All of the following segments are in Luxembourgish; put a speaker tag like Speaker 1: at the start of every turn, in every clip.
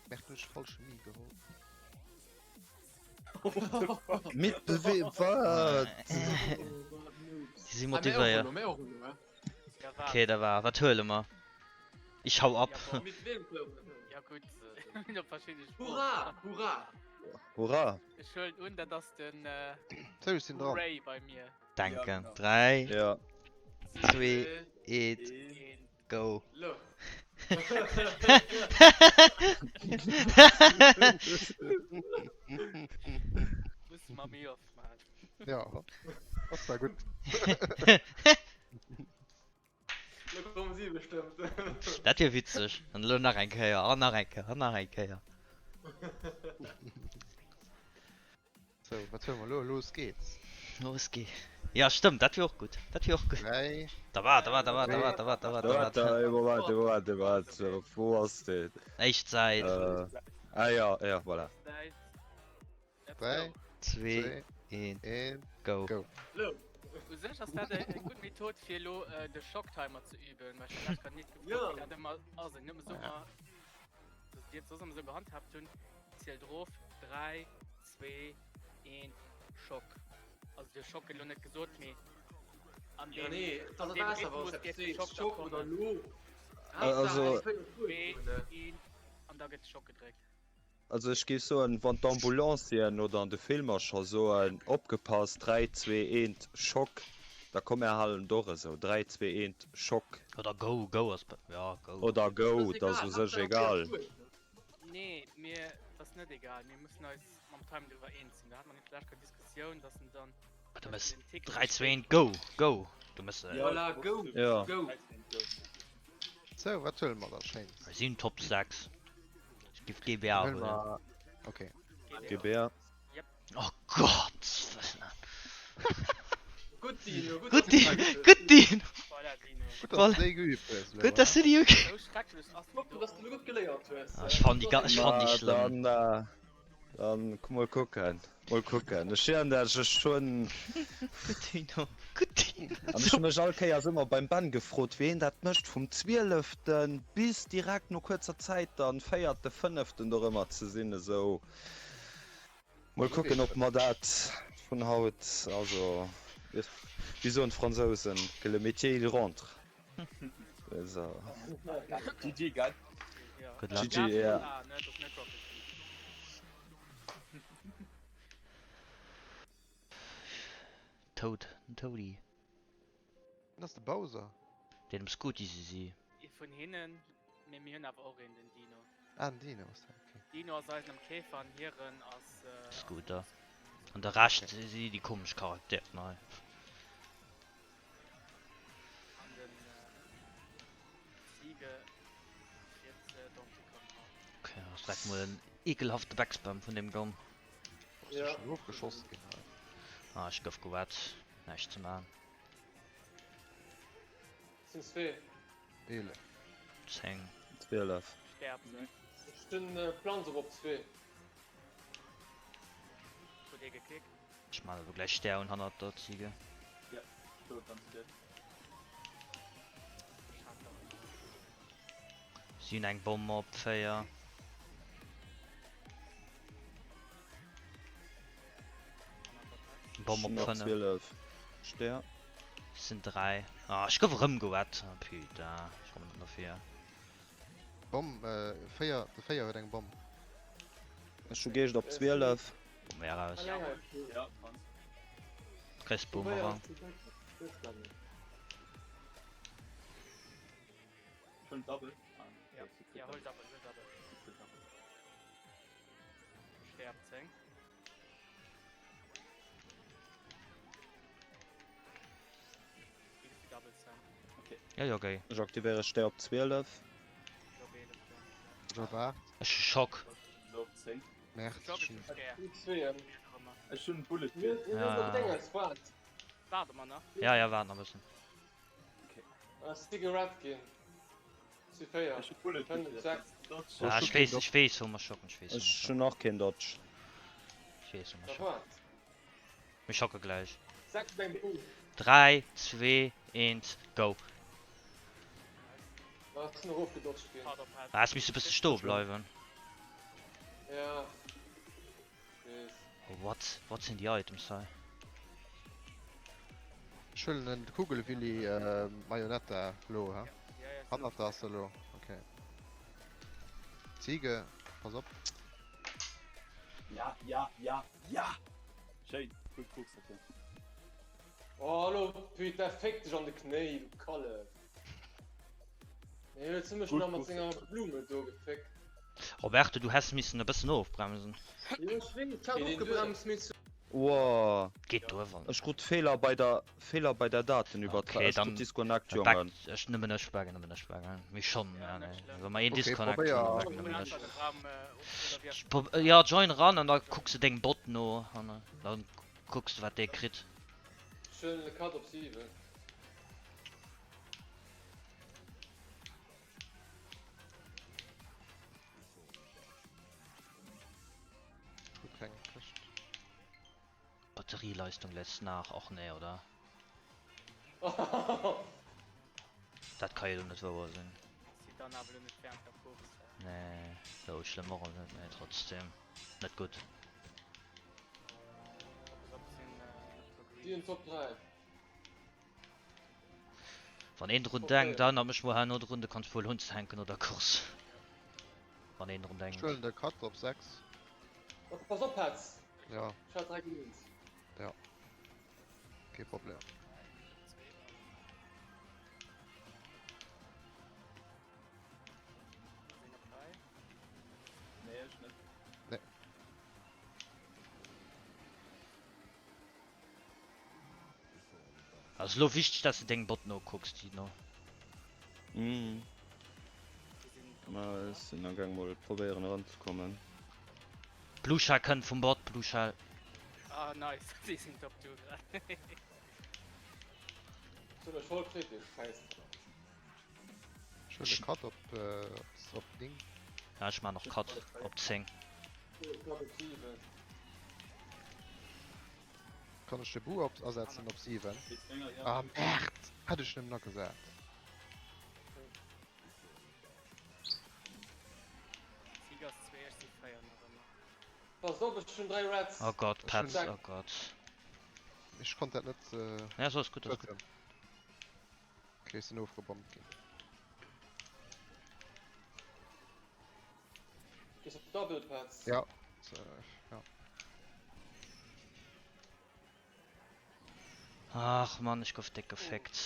Speaker 1: Merde, hunn ech de falsche Mii geholl.
Speaker 2: Mit bewe wat?
Speaker 3: Si si motivéiert. Okay, da war. Wat huele mer? Ich hau ab.
Speaker 4: Ja gutt, mir hunn verschidde Sproochen.
Speaker 5: Hurra, hurra!
Speaker 2: Hurra!
Speaker 4: Ech huelen un, dat ass den
Speaker 1: Sou, ech sinn dran.
Speaker 4: Hooray bei mir.
Speaker 3: Denken. 3,
Speaker 2: Ja.
Speaker 3: 2, 1, go.
Speaker 5: Lo.
Speaker 4: Musse mer méi oft maachen.
Speaker 1: Ja, ass war gutt.
Speaker 5: Lo kommen si bestëmmt.
Speaker 3: Dat wier witzeg. An elo nach eng Kéier, an nach eng Kéier, an nach eng Kéier.
Speaker 1: Sou, wat huele mer elo? Los geht's.
Speaker 3: Los geht's. Ja, stëmmt, dat wier och gutt. Dat wier och gutt.
Speaker 1: 3,
Speaker 3: Da waart, da waart, da waart, da waart, da waart, da waart, da waart.
Speaker 2: Warte, Moment, Moment, Moment. Wou ass deen?
Speaker 3: Éischt Säit.
Speaker 2: Ah ja, ja, voilà.
Speaker 4: Säit. Let's
Speaker 1: 3,
Speaker 4: go.
Speaker 3: 2,
Speaker 1: 2,
Speaker 3: 1,
Speaker 1: 1,
Speaker 3: go.
Speaker 1: go.
Speaker 5: Lo.
Speaker 4: U sech ass dat eng gutt Method fir elo de Schocktimer ze üben, well ech hunn dat grad nit gefrot,
Speaker 5: Ja.
Speaker 4: wéi dat ëmmer ass. Ech nëmme soe mer, dass dir et soss ëmmer esou gehandhaabt hunn, zielt erof, 3, 2, 1, Schock. Also de Schock gëtt elo net gesot, mee an
Speaker 5: Ja
Speaker 4: deem,
Speaker 5: nee, et
Speaker 4: an
Speaker 5: ass
Speaker 4: deem
Speaker 5: besser wann
Speaker 4: Rhythmus
Speaker 5: s
Speaker 4: dierf de
Speaker 5: sees
Speaker 4: Schock da
Speaker 5: Schock oder
Speaker 4: kommen.
Speaker 5: lo.
Speaker 2: Also-
Speaker 4: 2, 1 an da gëtt de Schock gedréckt.
Speaker 2: Also ech géif soen, wann d'Ambulancieren oder an de Filmer scho soen, opgepasst, 3, 2, 1, Schock, da komm mär halen et och esou, 3, 2, 1, Schock.
Speaker 3: Oder go, go ass, ja go.
Speaker 2: Oder go, et ass u sech egal.
Speaker 4: Nee, mir, et ass net egal, mir mussen eis mam Time driwwer eens sinn. Do hat mer nämlech d'lescht Kéier Diskussioun, dass en dann.
Speaker 3: Du mëss 3, 2, 1, go, go! Du mëss.
Speaker 5: Voilà, go,
Speaker 2: Ja.
Speaker 5: go!
Speaker 1: Sou, wat huele mer da Schéins?
Speaker 3: Mir sinn Top 6. Ech giff GBA
Speaker 1: Huele
Speaker 3: huelen.
Speaker 1: mer. Okay.
Speaker 2: GBA.
Speaker 3: Oh Gott! Wëllen.
Speaker 5: Gutt Dino, gutt,
Speaker 3: Gutt
Speaker 5: dass du
Speaker 3: Dino, gutt Dino!
Speaker 4: Voilà, Dino.
Speaker 1: Gutt, dass
Speaker 3: Voilà.
Speaker 1: du déi geübt hues elo,
Speaker 3: Gutt, dass
Speaker 1: hein?
Speaker 3: du déi uge.
Speaker 4: Sou schrecklech ass
Speaker 5: Guck, dass du gutt geléiert hues.
Speaker 3: Ah, ech fannen déi ga, ech fannen déi
Speaker 2: Ma
Speaker 3: schlëmm.
Speaker 2: dann, äh, dann mol kucken, mol kucken. Ech héieren dat ech hunn.
Speaker 3: Gutt Dino, gutt Dino.
Speaker 2: An ech hu mech all Kéiers ëmmer beim Ben gefrot, wéi een dat mécht, vum zwieleften bis direkt no kuerzer Zäit dann véierte, fënneften dorëmmer ze sinn esou. Mol kucken ob mer dat vun haut, also wéi soen d'Fransousen, que le métier il rentre. Also.
Speaker 6: GG gell?
Speaker 3: Good luck.
Speaker 2: GG, ja.
Speaker 3: Toad, den Toadie.
Speaker 1: Dat ass de Bowser.
Speaker 3: Deen um Scooty si si.
Speaker 4: Ee vun hinnen, mee mir hunn awer och een, den Dino.
Speaker 1: Ah, den Dino ass dat, okay.
Speaker 4: Dino ass eisen am Käfer an hiren ass.
Speaker 3: Scooter. An de Rescht si déi komesch Charakteren hei.
Speaker 4: An den Ziege riets Donkey Kong hei.
Speaker 3: Okay, ass direkt mol en ekelhafte Backspam vun deem Gon.
Speaker 1: Ass jo schon ofgeschoss ginn hei.
Speaker 3: Ah, ech gouf gewett. Näischt ze man.
Speaker 5: Sinn zwee.
Speaker 1: 11.
Speaker 3: 10.
Speaker 2: 12.
Speaker 4: Sterb.
Speaker 5: Ech den Plan sech op zwee.
Speaker 4: Huet ee geklickt.
Speaker 3: Ech man elo gläich Stär un hannert der Ziege.
Speaker 6: Ja, do ganz vill.
Speaker 4: Ech hat der.
Speaker 3: Si hunn eng Bomm op 4. Bomm op 5.
Speaker 2: 12 Stär.
Speaker 3: Sinn 3. Ah, ech gouf erëm gewett. Oh, putain, ech kommen net no vir.
Speaker 1: Bomm, äh, 4, de 4 huet eng Bomm.
Speaker 2: Ech hu Geescht op 12.
Speaker 3: Bomm wär raus.
Speaker 5: Ja,
Speaker 6: kannst.
Speaker 3: Kriss Boomerang.
Speaker 6: Schon Double.
Speaker 4: Ja, ja, hol Double, hol Double. Sterb 10.
Speaker 3: Ja, ja, okay.
Speaker 2: Ech aktivéiere Stär op 12.
Speaker 1: Ech op 8.
Speaker 3: Ech hu Schock.
Speaker 6: Op 10.
Speaker 1: Merde.
Speaker 6: Ech hunn Bullet.
Speaker 3: Ja.
Speaker 4: Warte mal nach.
Speaker 3: Ja, ja, warte nach e bëssen.
Speaker 5: Cigarette ginn. Si 4.
Speaker 6: Ech hu Bullet.
Speaker 5: 5, 6.
Speaker 3: Ah, ech weess, ech weess, wou mer schocken. Ech weess, wou mer
Speaker 2: Ech
Speaker 3: schocken.
Speaker 2: hunn nach keen Dodge.
Speaker 3: Ech weess, wou mer
Speaker 5: Da
Speaker 3: schocken.
Speaker 5: waart.
Speaker 3: Mir schocke gläich.
Speaker 5: 6 op engem U.
Speaker 3: 3, 2, 1, go.
Speaker 5: Ah, ech sinn erofgedodged ginn.
Speaker 4: Hard op Head.
Speaker 3: Ah, ech misst e bësse stoe bleiwen.
Speaker 5: Ja. Weess.
Speaker 3: What? Wat sinn déi Items hei?
Speaker 1: Ech huelen en Kugelwilli Marionetta lo he. Hannert der ass se lo. Ok. Ziege, pass op.
Speaker 6: Ja, ja, ja, ja! Schéin, gutt Course dat do.
Speaker 5: Oh hallo Peter, féck dech an de Knéi, du Kallef. Nee, huet se mech nach mat senger Blume do geféckt.
Speaker 3: Roberto, du häss missen e bëssen ofbremsen.
Speaker 5: Jo, ech weess, ech hat ofgebremst, mee zu.
Speaker 2: Woah,
Speaker 3: Geet duer wann.
Speaker 2: ech krut Feeler bei der Feeler bei der Datenübertra,
Speaker 3: Okay,
Speaker 2: ech krut
Speaker 3: dann
Speaker 2: Disconnect,
Speaker 3: dann
Speaker 2: Jongen.
Speaker 3: backt ech nëmmen ech backen nëmmen ech backen mee schonn
Speaker 4: Ja,
Speaker 3: ja
Speaker 4: net
Speaker 3: nee
Speaker 4: schlëmm.
Speaker 3: wa mer een
Speaker 1: Okay,
Speaker 3: Disconnect
Speaker 1: probéier.
Speaker 3: hunn dann backen
Speaker 4: Join
Speaker 3: nëmmen ech.
Speaker 4: einfach de Raum oder wéi ass
Speaker 3: Ech prob ja join ran an da kucks de deng Bot no an dann kucks de wat dee kritt.
Speaker 5: Ech huelen de Cut op 7.
Speaker 1: Ech krut keng Këscht.
Speaker 3: Batterieleistung lässt nach, och nee oder? Dat ka jo lo net wouer sinn.
Speaker 4: Si dann awer lo net während der Course.
Speaker 3: Nee, sou schlëmm och net, mee trotzdem net gutt.
Speaker 5: Déi Top 3.
Speaker 3: Wann een drun denkt, erënnert mech mol herno drun de Control unzehänken no der Course. Wann een drun
Speaker 1: Ech
Speaker 3: denkt.
Speaker 1: huelen de Cut op 6.
Speaker 5: Pass op Petz!
Speaker 1: Ja.
Speaker 5: Ech hat 3 Greens.
Speaker 1: Ja. Kee Problem.
Speaker 6: Nee, ech net.
Speaker 1: Nee.
Speaker 3: Ass elo wichteg dass de deng Bot nokucks Dino.
Speaker 2: Mhm. Ma ech sinn am gaang mol probéieren eranzekommen.
Speaker 3: Blusha kënnt vum Bot, Blusha.
Speaker 4: Ah nice, si sinn top 2 grad.
Speaker 5: Ech hunn mech voll kritt, dee Schäiss.
Speaker 1: Ech huelen de Cut op op 9.
Speaker 3: Ja ech maan och Cut op 10.
Speaker 5: Cut op 7.
Speaker 1: Kann ech de Bu op asetzen op 7? Ah Merd! Hätt ech nëmmen agesat.
Speaker 4: Sieg ass 2, ech si 4 nach ëmmer.
Speaker 5: Pass op, ech hunn 3 Reds.
Speaker 3: Oh Gott,
Speaker 1: Ech hunn
Speaker 3: Petz, oh Gott.
Speaker 1: Ech konnt dat net
Speaker 3: Ja, ass alles gutt, alles gutt.
Speaker 1: setzen. Okay, ech sinn ofgebommt ginn.
Speaker 5: Gees op Double Petz?
Speaker 1: Ja, ja.
Speaker 3: Ach Mann, ech gouf déck geféckt.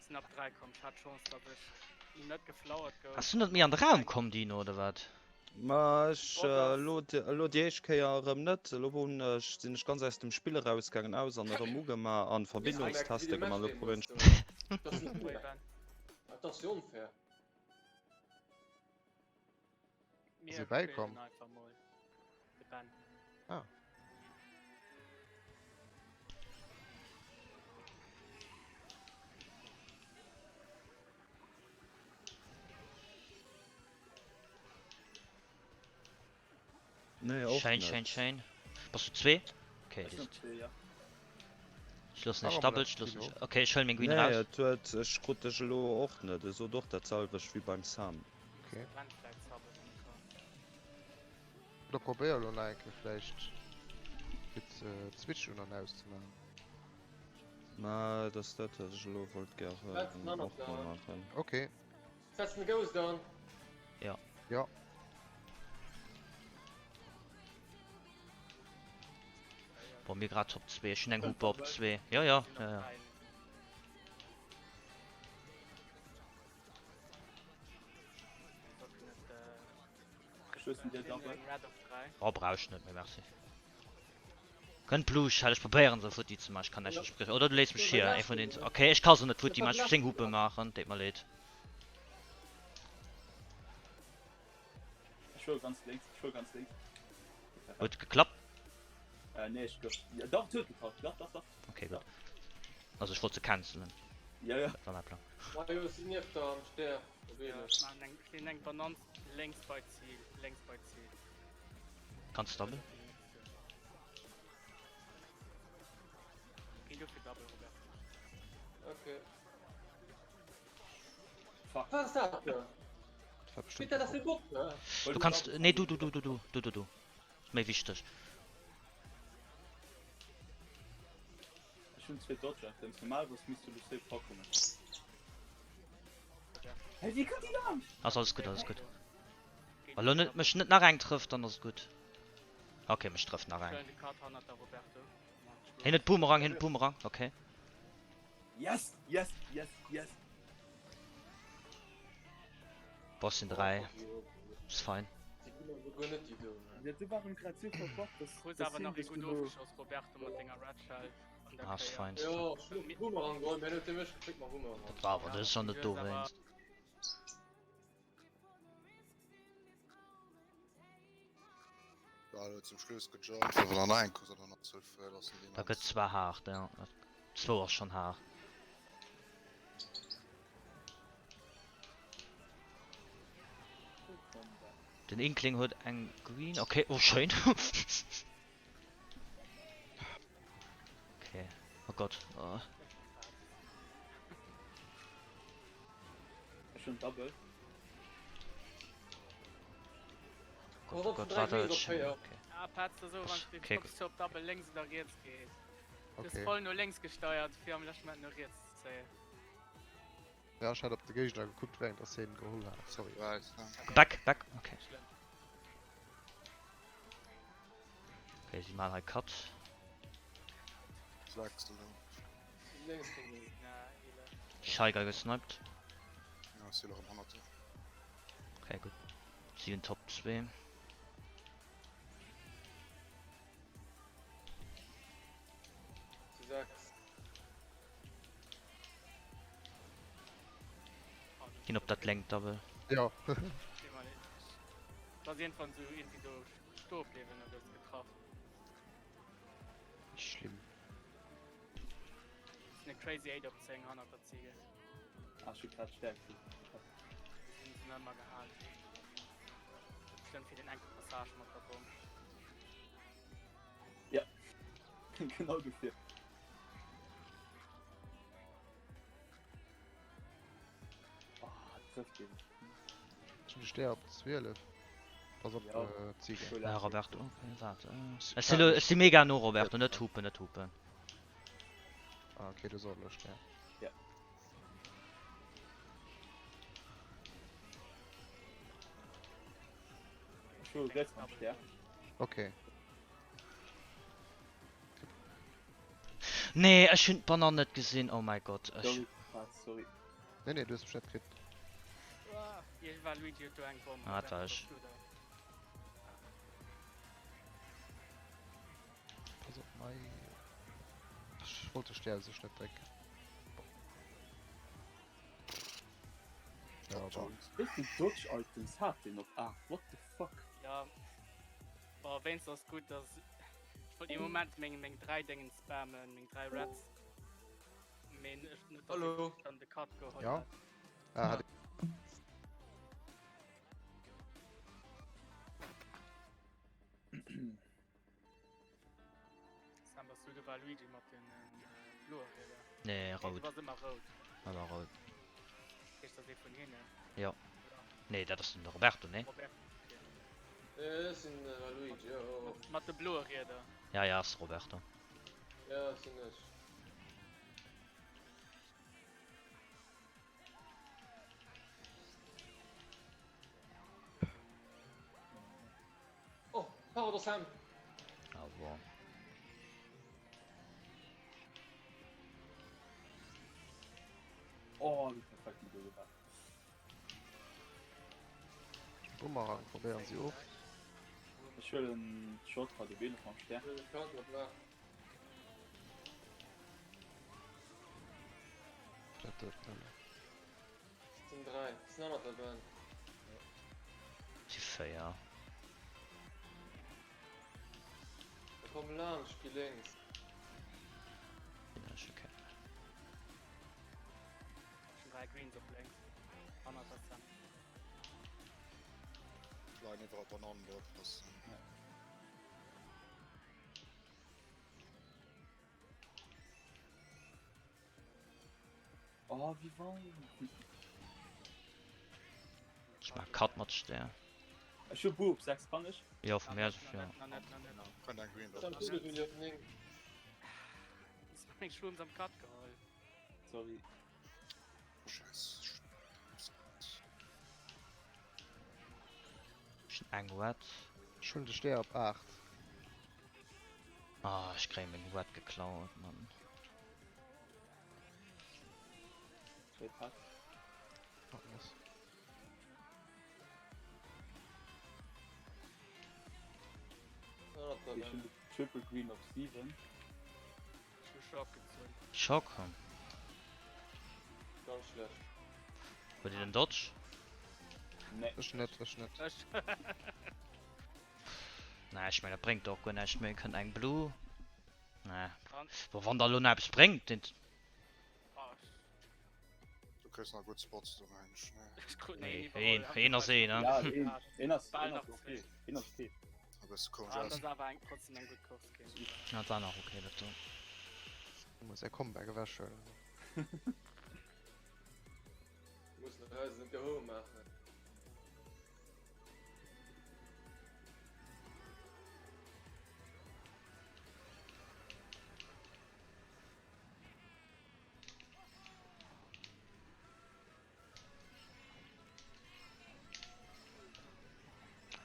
Speaker 4: Sinn ab 3 komm, ech hat Chance dass ech net geflowert gouf.
Speaker 3: Ass du net méi an de Raum komm Dino oder wat?
Speaker 2: Ma ech elo elo déi éischt Kéier erëm net. Elo hunn ech sinn ech ganz aus dem Spill erausgaangen, aus an erëm ugema an Verbindungsteste gemaach. Elo probéieren ech.
Speaker 5: Dat ass jo onfair.
Speaker 1: Ass ee bäikomm? Ah.
Speaker 2: Nee, och
Speaker 3: Schein,
Speaker 2: net.
Speaker 3: schein, schein. Bass du zwee? Okay,
Speaker 6: Ech
Speaker 3: du
Speaker 6: sinn zwee, ja.
Speaker 3: Ech loossen ech
Speaker 1: Warum
Speaker 3: double,
Speaker 1: net,
Speaker 3: ech loossen
Speaker 1: Tino?
Speaker 3: ech. Okay, ech huelen meng Green
Speaker 2: Nee,
Speaker 3: raus.
Speaker 2: et huet, ech krut dech elo och net. E sot och dat selwecht wéi beim Sam.
Speaker 1: Okay. Oder probéier elo nach eng Kéier vläicht fir d'Switch un an aus ze maachen.
Speaker 2: Ma et ass dat wat ech elo wollt gären och mol maachen.
Speaker 1: Okay.
Speaker 5: Setzen de Ghost an.
Speaker 3: Ja.
Speaker 1: Ja.
Speaker 3: Boah, mir grad Top 2. Ech hunn eng Hupe op 2. Ja, ja, ja, ja. Oh, brauch ech net méi, merci. Kënnt Blue Shell, ech probéieren se futti ze maachen, ech kann näischt verspriechen. Oder du léiss mech hier, ee vun den. Okay, ech ka se net futti maachen, ech muss 10 Hupe maachen, deet mer leed.
Speaker 6: Ech fuer ganz lénks, ech fuer ganz lénks.
Speaker 3: Huet geklappt?
Speaker 6: Äh, nee, ech gouf. Ja, dach, et huet geklappt, dach, dach, dach.
Speaker 3: Okay, gutt. Also ech wollt se cancelen.
Speaker 6: Ja, ja.
Speaker 3: Dat war mäi Plang.
Speaker 5: Majo, ech sinn nieft der am Stär.
Speaker 4: Ja, ech maachen eng, ech leeën eng Bananz lénks bei Zil, lénks bei Zil.
Speaker 3: Kanns double?
Speaker 4: Ginn du fir double, Robert.
Speaker 5: Okay.
Speaker 6: Fuck.
Speaker 5: Wat ass dat da?
Speaker 1: War bestimmt
Speaker 5: Peter, dat ass de Bot, ne?
Speaker 3: Du kanns, nee du du du du du du du du. Ass méi wichteg.
Speaker 6: Ech hunn zwee Dodge Items, normalerweis misst du lo safe rakommen. Hä, wéi kënnt déi laanscht?
Speaker 3: Ass alles gutt, alles gutt. Wa lo net mech net nach eng trëfft, dann ass et gutt. Ok, mech trëfft nach eng. Hien huet Boomerang, hien huet Boomerang, ok.
Speaker 6: Yes, yes, yes, yes.
Speaker 3: Boah, sinn 3. Ass fein. Ass fein. Dat war awer dës an net dowéinst.
Speaker 7: Ja, zum Schluss gejumpt, wann an eng oder nach 12
Speaker 3: Da gëtt zwar haart, ja. Zwou ass schon haart. Den Inkling huet eng Green, okay, oh schéin. Okay, oh Gott. Oh.
Speaker 6: Ech hunn Double.
Speaker 3: Gott, oh Gott, warte, okay.
Speaker 4: Ah, Petz, so, wann du
Speaker 3: Okay,
Speaker 4: guckst, ob Double links oder riets geet. Du
Speaker 1: Okay.
Speaker 4: hues voll no lénks gesteiert, fir am leschten Moment no riets ze zéien.
Speaker 1: Ja, ech hat op de Géigner gekuckt, wéi eng dass hien geholl hat. Sorry.
Speaker 3: Back, back, okay.
Speaker 4: Schlëmm.
Speaker 3: Okay, sie machen hei Cut.
Speaker 7: Sechs elo.
Speaker 5: Lénks vun mir.
Speaker 4: Na, Ele.
Speaker 3: Shy Guy gesniped.
Speaker 7: Ja, ech si elo erëm hannert dir.
Speaker 3: Okay, gutt. Sie hunn Top 2.
Speaker 5: Zu 6.
Speaker 3: Ginn op dat lenkt Double.
Speaker 1: Ja.
Speaker 4: Ass iergendwann sou iergendwéi do stoe bliwwen a gouf getraff.
Speaker 1: Nicht schlimm.
Speaker 4: Sinn e Crazy 8 op 10 hannert der Ziegel.
Speaker 6: Ah, ech hu grad Stärkt.
Speaker 4: Sinn se ëmmer gehalen. Bestëmmt fir den enke Passage mat der Bomm.
Speaker 6: Ja, genau dofir. Ah, trëfft een.
Speaker 1: Ech hunn de Stär op 12. Pass op
Speaker 6: Ja.
Speaker 1: äh, Ziege.
Speaker 3: Ja, Roberto, okay, warte. Ech si lo, ech si mega no, Roberto, net hupen, net hupen.
Speaker 1: Ah, okay, du soll elo Stär.
Speaker 6: Ja. Ech huele gläich mam Stär.
Speaker 1: Okay.
Speaker 3: Nee, ech hunn d'Banann net gesinn, oh mäi Gott, ech.
Speaker 6: Sorry, Paz, sorry.
Speaker 1: Nee, nee, du hues mech net kritt.
Speaker 4: Iergendwann Luigi huet do eng Bomm.
Speaker 3: Ah, dat war ech.
Speaker 1: Pass op mei. Ech wollt de Stär u sech net drécken. Ja, aber.
Speaker 6: Wéi vill Dodge Items hat deen op 8? What the fuck?
Speaker 4: Ja, boah, wéinst ass gutt, dass ech wollt ee Moment meng meng 3 Déngen spammen, meng 3 Reds. Mee ech net, dass
Speaker 5: Hallo.
Speaker 4: ich dann de Cut geholl
Speaker 1: Ja.
Speaker 4: hat.
Speaker 1: Ah, hat
Speaker 4: Sam, bass du de Waluigi mat den bloe Rieder?
Speaker 3: Nee,
Speaker 4: Nee, du
Speaker 3: rout.
Speaker 4: bass ëmmer rout.
Speaker 3: Ëmmer rout.
Speaker 4: Heescht dat ee vun hinnen?
Speaker 3: Jo. Nee, dat ass den Roberto, nee?
Speaker 4: Roberto, okay.
Speaker 5: Ech sinn de Waluigi, jo.
Speaker 4: Mat, mat de bloe Rieder.
Speaker 3: Ja, ja, ass de Roberto.
Speaker 5: Ja, dat sinn ech. Oh, pardon Sam.
Speaker 3: Ah bon.
Speaker 6: Oh, wéi perfekt déi do gemaach.
Speaker 1: Bumerang probéieren si och.
Speaker 6: Ech huelen d'Shot hat op 11 mam Stär.
Speaker 1: Dat dierft nëmme.
Speaker 5: Sinn 3, sinn hannert der Band.
Speaker 3: Si 4.
Speaker 5: Komm laanscht, gi lénks.
Speaker 3: Sinn ech, okay.
Speaker 4: Schon 3 Greens op lénks. Hannert der Sam.
Speaker 7: Leien iwwerall Bananen, do oppassen.
Speaker 6: Oh, wéi weit!
Speaker 3: Ech. Ech maache Cut mat Stär.
Speaker 6: Ech hu Boo op 6, kann ech?
Speaker 3: Jo, vu mir aus jo.
Speaker 7: Kënnt eng Green drop.
Speaker 4: Meng Shrooms am Cut geholl.
Speaker 6: Sorry.
Speaker 7: Scheiss.
Speaker 3: Ech hunn eng Red.
Speaker 1: Ech hunn de Stär op 8.
Speaker 3: Ah, ech kréie meng Red geklaut, Mann.
Speaker 6: Schéi Pass. Ech hunn de Triple Green op 7.
Speaker 4: Ech hu Schock gezunn.
Speaker 3: Schock?
Speaker 5: Ganz schlecht.
Speaker 3: Huet een den Dodge?
Speaker 6: Nee.
Speaker 1: Ech net, ech net.
Speaker 4: Ech.
Speaker 3: Nee, ech mengen dat bréngt och guer näischt méi. Kënnt eng Blue? Nee. Bon, wann der elo nach eppes bréngt, den.
Speaker 7: Du kriss nach gutt Spots do mengen ech, ne?
Speaker 4: Ech krut
Speaker 3: Nee, een, een ass een, ne?
Speaker 6: Ja, een, een ass, een ass okay. Een ass okay.
Speaker 7: E bësse komesch
Speaker 4: Ah,
Speaker 7: aus.
Speaker 4: dat ass awer eng, trotzdem eng gutt Course ginn.
Speaker 3: Ja, dat war nach okay, dat do.
Speaker 1: Du muss e Comeback ewechhuelen.
Speaker 5: Muss nach eisen net geholl maachen.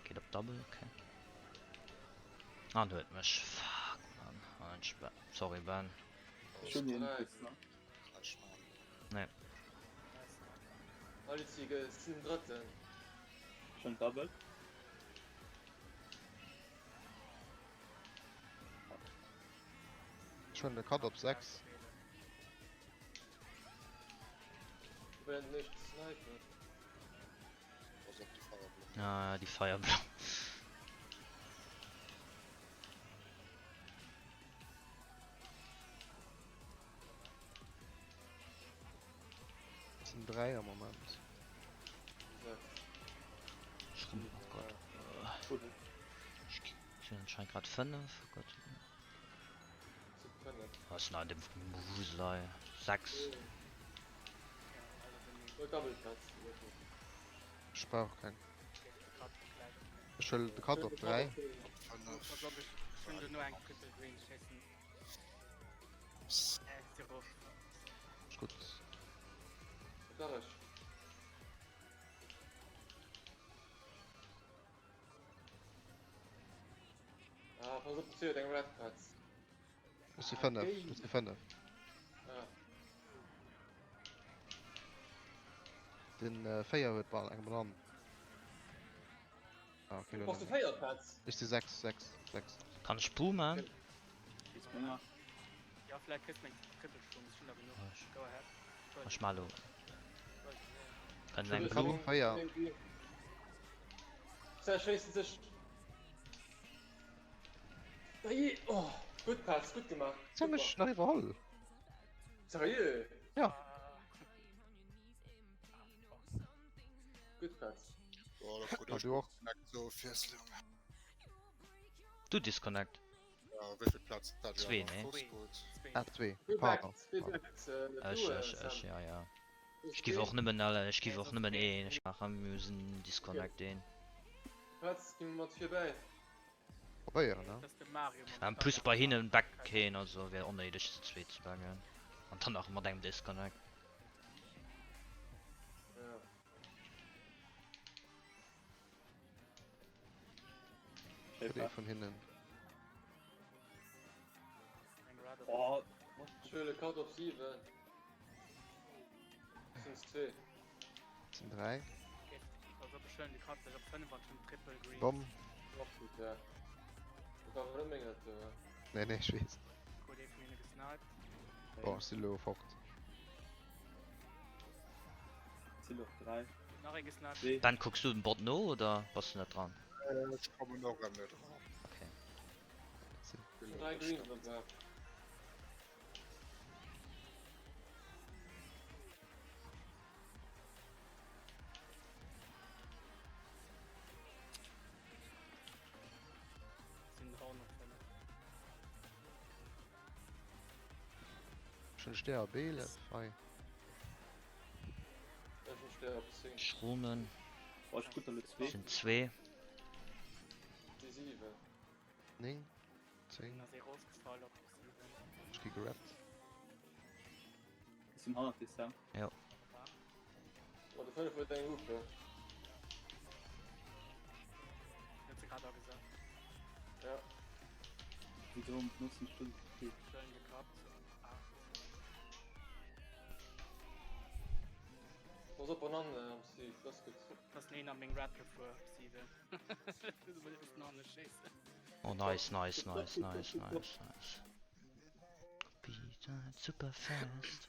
Speaker 3: Geht op Double, okay. An huet mech. Fuck, man. An ech Sorry, Ben.
Speaker 6: Ech hunn hien kuerz, ne?
Speaker 3: Nee.
Speaker 5: Alice sinn Drëtten.
Speaker 6: Schon Double.
Speaker 1: Ech hunn de Cut op 6.
Speaker 3: Ah, déi Feierblumm.
Speaker 1: Et sinn 3 am Moment.
Speaker 3: Schrumm, oh Gott. Ech sinn anscheinend grad 5, oh Gott. Was ist denn an dem Wusel hei? 6.
Speaker 1: Ech brauch keng. Ech huelen de Cut op 3. Ist gutt.
Speaker 5: Ah, pass op, huet eng Red Patz.
Speaker 1: Ech si 5, ech si 5.
Speaker 5: Ah.
Speaker 1: Den 4 huet bal eng Banann. Ah, okay,
Speaker 5: Bass du 4 Patz?
Speaker 1: Ech si 6, 6, 6.
Speaker 3: Kann ech boomen?
Speaker 4: Ja, vläicht kriss meng Triple Schwung, ech hunn der genuch. Go ahead.
Speaker 3: Ech mal lo. Kann eng Blue?
Speaker 1: 4.
Speaker 5: Zerschéissen sech. Dei, oh, gutt Patz, gutt gemaach.
Speaker 1: Se hu mech nach iwwerholl.
Speaker 5: Seriö?
Speaker 1: Ja.
Speaker 5: Gutt Patz.
Speaker 7: Oh, da krut
Speaker 1: Ja,
Speaker 7: ech
Speaker 1: du och.
Speaker 7: Disconnect so Fiesslung.
Speaker 3: Du Disconnect.
Speaker 7: Ja, wéi vill Platz hat
Speaker 3: Zwee, nee.
Speaker 1: Ah, zwee. Pardon.
Speaker 3: Ech, ech, ech, ja, ja. Ech giff och nëmmen alle, ech giff och nëmmen een, ech maache musen Disconnect een.
Speaker 5: Platz gi mat virbäi.
Speaker 1: Probéieren, ne?
Speaker 3: En plus bei hinnen backt keen, also wär onnéideg ze zweet ze backen. An dann nach mat engem Disconnect.
Speaker 5: Ja.
Speaker 1: Huet ee vun hinnen.
Speaker 6: Oh,
Speaker 5: Ech huele Cut op 7. Sinn 2.
Speaker 1: Sinn 3. Bomm.
Speaker 5: Och gutt, ja. Dat war awer net meng dat do, ja.
Speaker 1: Nee, nee, ech weess. Bon, ech sinn elo fort.
Speaker 6: Ziel op 3.
Speaker 3: Ben, kucks du dem Bot no oder bass du net dran?
Speaker 7: Ech kommen och rem net eran.
Speaker 3: Okay.
Speaker 5: Drei Greens op der.
Speaker 1: Schon Stär op 11, hei.
Speaker 5: Ech hunn Stär op 10.
Speaker 3: Schromen.
Speaker 6: Oh, ech krut der lo zwee.
Speaker 3: Sinn zwee.
Speaker 5: Si 7.
Speaker 1: 9, 10.
Speaker 4: Ass ee rausgefall op 7.
Speaker 1: Ech gi gerappt.
Speaker 6: Ech sinn hannert dir, Sam.
Speaker 3: Jo.
Speaker 5: Oh, de 5 huet eng Hupe.
Speaker 4: Huet se grad agesat.
Speaker 5: Ja.
Speaker 6: Wieso benutzen ech dëse Profil?
Speaker 4: Schön geklappt. 8.
Speaker 5: Pass op Banane am Steve, das ist gut.
Speaker 4: Das Neen an meng Red gefuer, 7. Du wëlls nach net schéissen.
Speaker 3: Oh nice, nice, nice, nice, nice, nice. Beat super fast.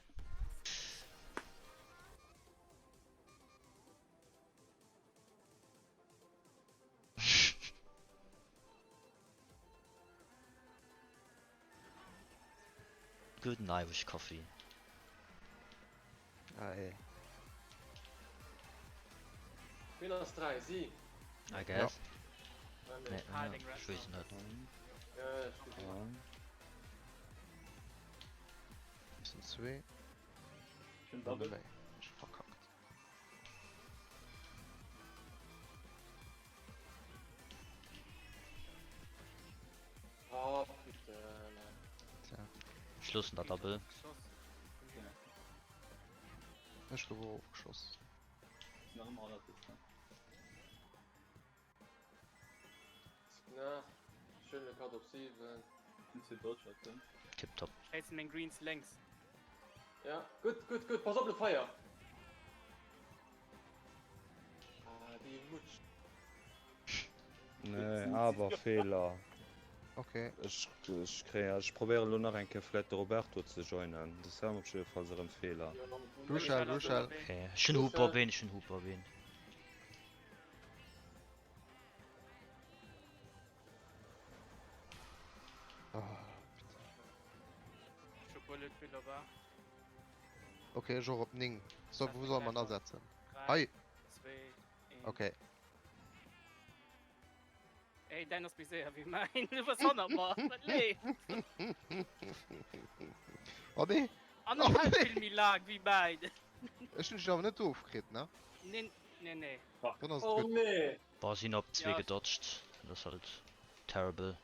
Speaker 3: Good Irish coffee.
Speaker 2: Ei.
Speaker 5: Wien ass 3? Si?
Speaker 3: I guess.
Speaker 5: Ja.
Speaker 3: Nee, ja, ech weess et net.
Speaker 5: Ja, ech weess et.
Speaker 1: Sinn zwee.
Speaker 6: Ech hunn Double.
Speaker 1: Méi. Ech verkackt.
Speaker 5: Oh, putain.
Speaker 1: Tja.
Speaker 3: Ech loossen der Double.
Speaker 1: Ech gouf och ofgeschoss.
Speaker 6: Sinn nach ëmmer hannert dir, Sam.
Speaker 5: Na, schöne Cut op 7.
Speaker 6: Sinn zwee Dodger drin.
Speaker 3: Tiptop.
Speaker 4: Schéissen meng Greens lénks.
Speaker 5: Ja, gutt, gutt, gutt, pass op de Feier! Ah, déi Mutsch.
Speaker 2: Nee, awer Feeler.
Speaker 1: Okay.
Speaker 2: Ech, ech kréien, ech probéieren elo nach eng Kéier vläit de Roberto ze joinen. De Sam op jiddefalls erëm Feeler.
Speaker 1: Blue Shell, Blue Shell.
Speaker 3: Okay, ech hunn Hooper op een, ech hunn Hooper op een.
Speaker 1: Oh,
Speaker 4: Ech hu Bullet Bill op 8.
Speaker 1: Okay, ech och op 9. So, wou soll man asetzen? Hei!
Speaker 4: 2, 1.
Speaker 1: Okay.
Speaker 4: Ey, däin ass méi séier wéi mäin. Du bass hannert mer. Wat leeft?
Speaker 1: Oh nee!
Speaker 4: An en hält vill méi laang wéi mäin.
Speaker 1: Ech hunn dech awer net ofkritt, ne?
Speaker 4: Nee, nee, nee.
Speaker 1: Dann ass et
Speaker 5: Oh
Speaker 1: gutt.
Speaker 5: nee!
Speaker 3: Boah, sinn op zwee
Speaker 4: Ja.
Speaker 3: gedodged. Dat ass halt terrible.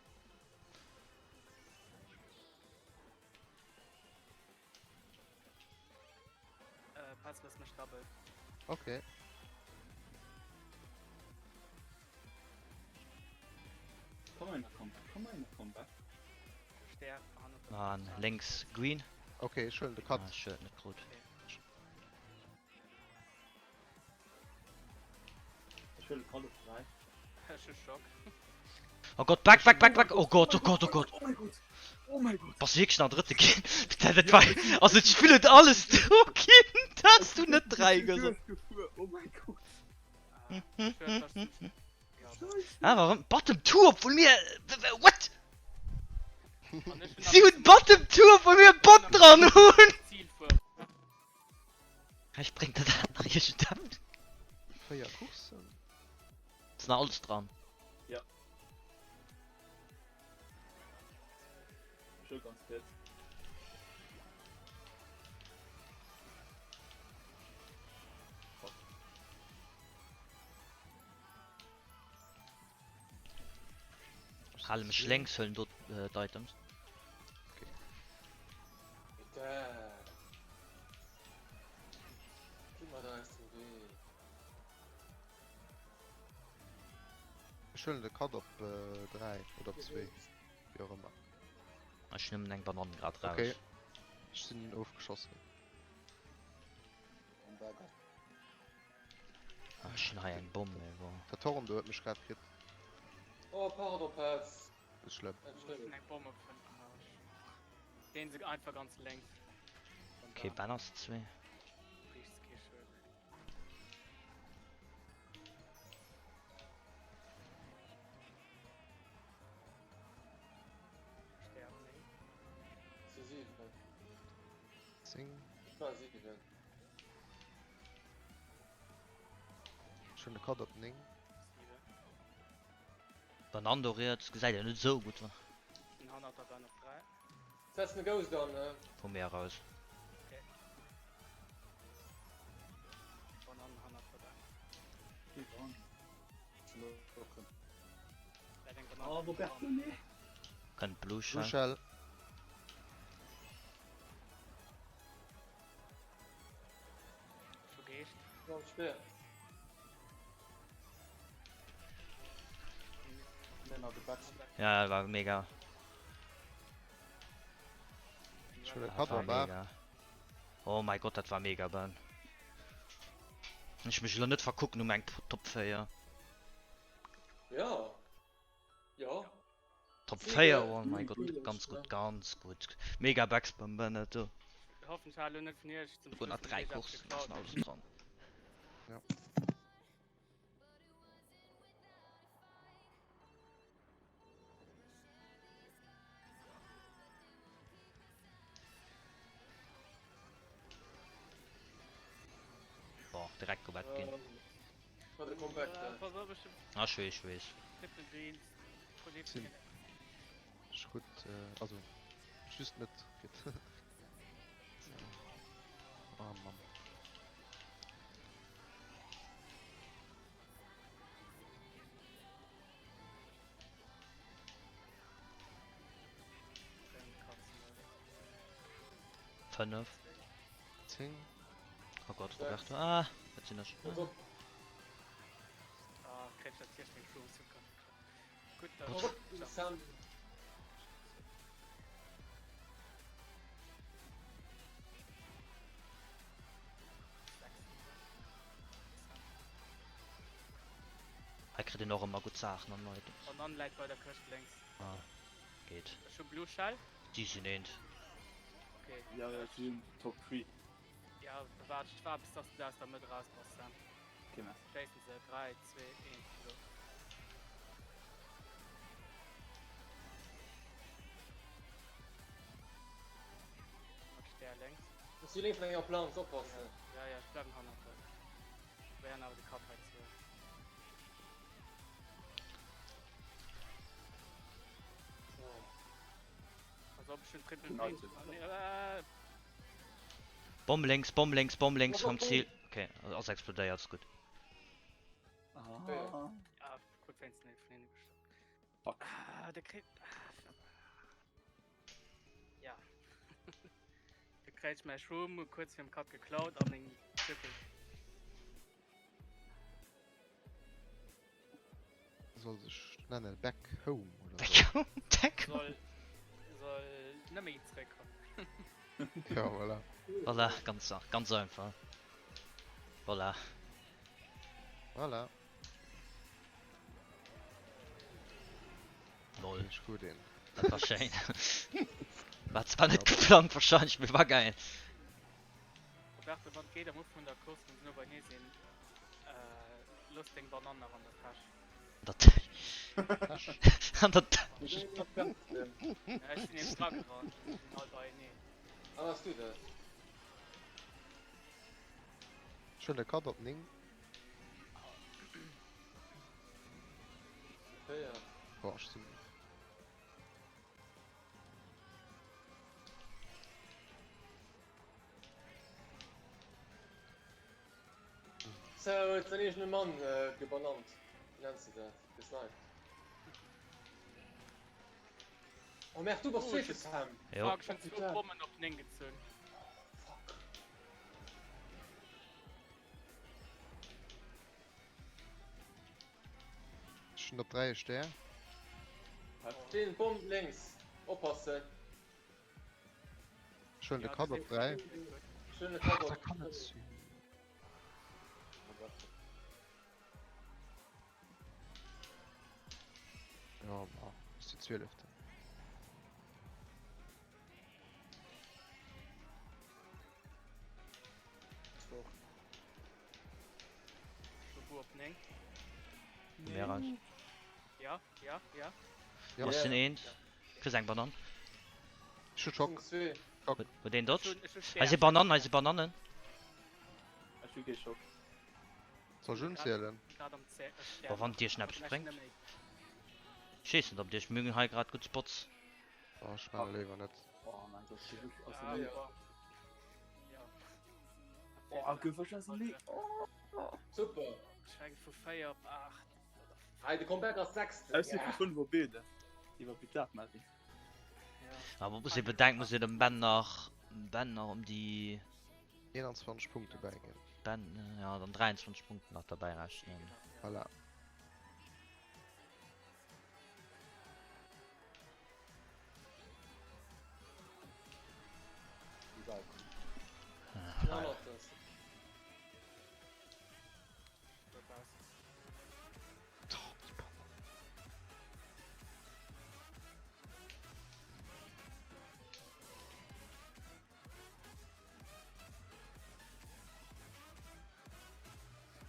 Speaker 4: Äh, pass, lass mech double.
Speaker 1: Okay.
Speaker 6: Komm einer Comeback, komm einer Comeback.
Speaker 4: Stärk, hannert der
Speaker 3: An lénks green.
Speaker 1: Okay, ech huelen de Cut.
Speaker 3: Ah, ech huet net krut.
Speaker 6: Ech huele Cut op 3.
Speaker 4: Ech hu Schock.
Speaker 3: Oh Gott, back, back, back, back! Oh Gott, oh Gott, oh Gott!
Speaker 6: Oh mein Gott! Oh mein Gott!
Speaker 3: Bass wierklech nach Drëtte ginn? Putain, dat war. Also d'Spill huet alles dru ginn, dass du net 3 gëss.
Speaker 6: Oh mein Gott!
Speaker 4: Ah, ech huet fast den
Speaker 3: Ah, warum? Bottom 2, obwohl mir. What?
Speaker 4: An ech hunn
Speaker 3: Si hunn Bottom 2, obwohl mir e Bot dran hunn!
Speaker 4: Ziel fuer.
Speaker 3: Ech bréngt dat aner iergendem.
Speaker 1: 4 Courssen.
Speaker 3: Ass nach alles dran.
Speaker 6: Ja. Ech huel ganz riets. Fuck.
Speaker 3: Hale mech lénks, huelen do d'Items.
Speaker 5: Putain. Gib mal da aus dem Wee.
Speaker 1: Ech huelen de Cut op 3 oder op 2, wéi och ëmmer.
Speaker 3: Ech hunn nëmmen eng Banann grad raus.
Speaker 1: Okay, ech sinn ofgeschoss ginn.
Speaker 3: Ah, ech hunn hei eng Bomm, mee bon.
Speaker 1: Dat Horn do huet mech grad kritt.
Speaker 5: Oh, pardon, Petz.
Speaker 1: Net schlëmm.
Speaker 4: Entschëllegung. Eng Bomm op 5 Arsch. Deen se einfach ganz lénks.
Speaker 3: Okay, Ben ass 2.
Speaker 4: Richts kee Schued. Sterb 10.
Speaker 5: Si 7.
Speaker 1: 10.
Speaker 5: Ich war 7.
Speaker 1: Ech hunn de Cut op 9.
Speaker 4: 7.
Speaker 3: Banann do riets gesäit jo net esou gutt.
Speaker 4: Den hannert der Ben op 3.
Speaker 5: Setz ne Ghost an.
Speaker 3: Vu mir eraus.
Speaker 4: Okay. Banann hannert der Ben.
Speaker 6: Geh dran. Oh, Roberto, nee.
Speaker 3: Kënnt Blue Shell.
Speaker 1: Blue Shell.
Speaker 3: Ja, war mega. Dat war mega. Oh mein Gott, dat war mega, Ben. Ech mech lo net verkucken um eng Top 4.
Speaker 5: Ja. Ja.
Speaker 3: Top 4, oh mein Gott, ganz gut, ganz gut. Mega Backspin, Ben, du. Sogar nach 3 Coursen, da sind alles dran.
Speaker 1: Ja.
Speaker 3: Boah, direkt gewett ginn. Ah, ich wees, ich wees.
Speaker 1: Ech krut, also just net kritt. Ah Mann.
Speaker 3: Fënnef.
Speaker 1: 10.
Speaker 3: Oh Gott, Roberto. Ah, dat sinn ech.
Speaker 4: Ah,
Speaker 3: Hei kritt een och ëmmer gutt Saachen an Items.
Speaker 4: Banann läit bei der Këscht lénks.
Speaker 3: Ah, geet.
Speaker 4: Ech hu Blue Shell.
Speaker 3: Déi sinn eent.
Speaker 4: Okay.
Speaker 6: Ja, ja, si sinn Top 3.
Speaker 4: Ja, waart, ech waart bis dass du aus der Mëtt eraus bass, Sam.
Speaker 6: Okay, merci.
Speaker 4: Schéissen se. 3, 2, 1, elo. Mat Stär lénks.
Speaker 5: Ech si lénks vun enger Planz, oppassen.
Speaker 4: Ja, ja, ech bleiwen hannert der. Probéieren awer de Kapp hei ze. Pass op, ech hunn Triple Green. Äh.
Speaker 3: Bomm lénks, Bomm lénks, Bomm lénks vum Ziel. Okay, ass explodéiert, ass gutt.
Speaker 6: Ah.
Speaker 4: Ah, gutt wéinst net vun hinne gestoppt.
Speaker 6: Fuck.
Speaker 4: Ah, de kritt. Ja. Du kréich mäi Shroom kuerz virum Cut geklaut a meng Triple.
Speaker 1: Soll sech nennen Back Home oder
Speaker 3: Back
Speaker 1: sou.
Speaker 3: Home, Back Home.
Speaker 4: Soll, soll net méi zréckkommen.
Speaker 1: Ja, voilà.
Speaker 3: Voilà, ganz, ganz einfach. Voilà.
Speaker 1: Voilà.
Speaker 3: Lol.
Speaker 1: Ech krut een.
Speaker 3: Dat war schéin. War zwar net geplangt wahrscheinlech, mee war geil.
Speaker 4: Roberto, wann et geet am Ufank vun der Course, wann se no beinee sinn, looss deng Banann nach an der Täsch.
Speaker 3: An der Täsch? An der Täsch.
Speaker 4: Ja, ech sinn eben dragerannt, se sinn all beieneen.
Speaker 5: Ah, wars du dat?
Speaker 1: Ech hunn e Cut op 9. Boah, ech sinn.
Speaker 5: So, huet säin eegene Mann gebanannt. Wéi nenns de dat? Gesniped. Oh merde, du bass zweete Sam!
Speaker 3: Jo.
Speaker 4: Fuck, ech hunn zwou Bommen op 9 gezunn.
Speaker 5: Fuck.
Speaker 1: Ech hunn op 3 e Stär.
Speaker 5: Stehen Bomb lénks, oppassen.
Speaker 1: Ech huelen de Cut op 3.
Speaker 5: Schöne Cut op.
Speaker 1: Dat kann net sinn. Ja, ma ass déi 12.
Speaker 4: Op 9.
Speaker 3: Mirage.
Speaker 4: Ja, ja, ja.
Speaker 1: Ja.
Speaker 3: Ass den eent. Kriss eng Banann.
Speaker 1: Ech hu Schock.
Speaker 5: Schock.
Speaker 3: Huet een Dodge? Hei si Banannen, hei si Banannen.
Speaker 6: Ech hu kee Schock.
Speaker 1: Soll ech unzielen?
Speaker 3: Boah, wann et iech eppes bréngt. Ech weess net ob et iech, mir hunn hei grad gutt Spots.
Speaker 1: Oh, ech maache léiwer net.
Speaker 6: Oh mein Gott, du bist ausenander. Oh, gouf ech ausenee. Oh.
Speaker 5: Super.
Speaker 4: Ech mengen vu 4 op 8 oder.
Speaker 5: Hei, de Comeback ass Sechsten.
Speaker 6: Ech si vu 5 op 11 iwwer Pitat, Mari.
Speaker 3: Awer muss ee bedenken, muss ee dem Ben nach, Ben nach ëm déi.
Speaker 1: 21 Punkte bäiginn.
Speaker 3: Ben, ja, dann 23 Punkte nach derbäi rechnen.
Speaker 1: Voilà.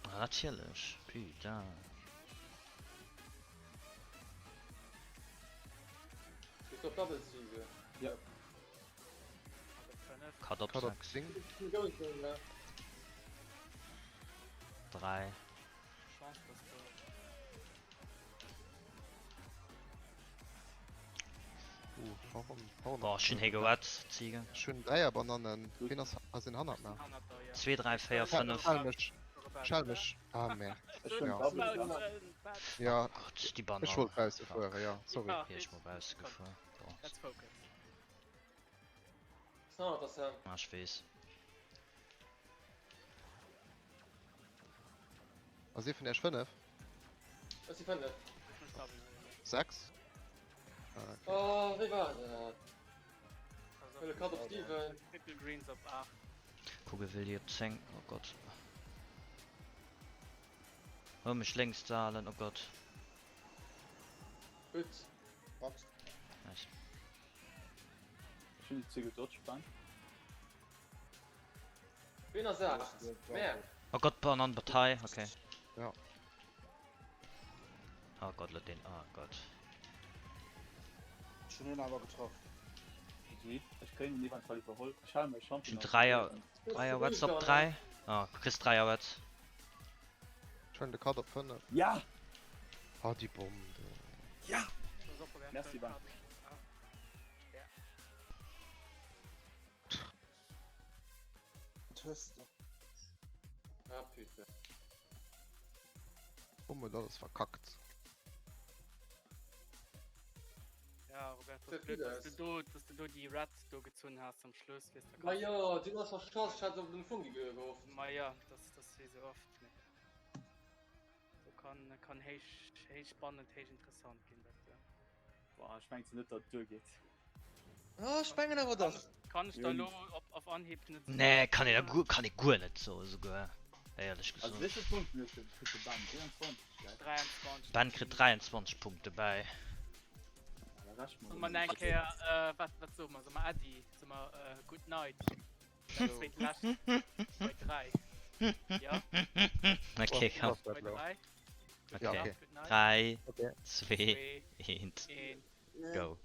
Speaker 3: Ah, natierlech, putain.
Speaker 5: Bist du op Double Siege?
Speaker 6: Ja.
Speaker 3: Cut op
Speaker 1: Cut op
Speaker 3: 6.
Speaker 1: 10.
Speaker 3: 3.
Speaker 4: Chance, dass du.
Speaker 1: Uh, warum, warum?
Speaker 3: Boah, ech hunn hei gewett, Ziege.
Speaker 1: Ech hunn 3 Banannen. Wien ass, ass een hannert mer?
Speaker 3: 2, 3, 4, 5.
Speaker 1: Schell mech. Schell mech. Ah, merde.
Speaker 6: Ech hunn
Speaker 1: Ja.
Speaker 6: Double
Speaker 1: Ja,
Speaker 3: Oh Gott, déi Banannen.
Speaker 1: ech wollt bausse fuere, ja, sorry.
Speaker 3: Wier ech mol bausse gefuer. Boah.
Speaker 4: Let's focus.
Speaker 3: Ah, ech weess.
Speaker 1: Ass ee vun iech 5?
Speaker 5: Ech si 5.
Speaker 1: 6? Ah, okay.
Speaker 5: Oh, wéi war dat? Wëlle Cut op 7.
Speaker 4: Triple Greens op 8.
Speaker 3: Kugelwilli op 10, oh Gott. Hol mech lénks d'Salen, oh Gott.
Speaker 5: Gutt.
Speaker 7: Box.
Speaker 3: Nice.
Speaker 6: Ech hunn déi zwee gedodged, Ben.
Speaker 5: Ween ass 8? Mär.
Speaker 3: Oh Gott, Banann Partei, okay.
Speaker 1: Ja.
Speaker 3: Oh Gott, lo den, oh Gott.
Speaker 7: Ech hunn een awer getraff.
Speaker 6: GG. Ech kréien en eventuell iwwerholl. Ech hale mäi
Speaker 3: Ech
Speaker 6: Champion
Speaker 3: hunn Dräier, Dräier Wets op 3. Oh, du kriss Dräier Wets.
Speaker 1: Ech huelen de Cut op 5.
Speaker 6: Ja!
Speaker 1: Oh, déi Bomm do.
Speaker 6: Ja! Merci, Ben.
Speaker 7: Wat hues de?
Speaker 5: Ah putain.
Speaker 1: Bomm huet alles verkackt.
Speaker 4: Ja, Roberto,
Speaker 5: Sieht
Speaker 4: blöd,
Speaker 5: gut
Speaker 4: dass
Speaker 5: aus.
Speaker 4: du do, dass du do déi Red do gezunn has am Schluss, weess de,
Speaker 5: Ma jo, du has verschass, ech hat op den Fungi gehofft.
Speaker 4: Ma ja, das, das wéi sou oft. Mee do kann, kann héich, héich spannend, héich interessant ginn, dat do.
Speaker 6: Boah, ech mengen net, datt et duergeet.
Speaker 5: Ah, ech mengen awer dass.
Speaker 4: Kann ech der elo op, auf Anhieb net soen.
Speaker 3: Nee, kann een guer, kann ee guer net soen esouguer, éierlech
Speaker 6: Also
Speaker 3: gesot.
Speaker 6: wéi vill Punkten huet de, kritt de Ben? 21, gell?
Speaker 4: 23.
Speaker 3: Ben kritt 23 Punkte bäi.
Speaker 6: Ja, da rechne mer
Speaker 4: Solle mer nach eng Kéier, wat, wat soe mer? Soe mer Äddi? Soe mer Good Night? Dat zweet lescht bei 3. Ja?
Speaker 3: Okay, komm.
Speaker 4: Bei 3.
Speaker 3: Okay.
Speaker 1: Ja, okay.
Speaker 3: 3,
Speaker 1: Okay.
Speaker 3: 2, 1,
Speaker 4: 1.
Speaker 3: go.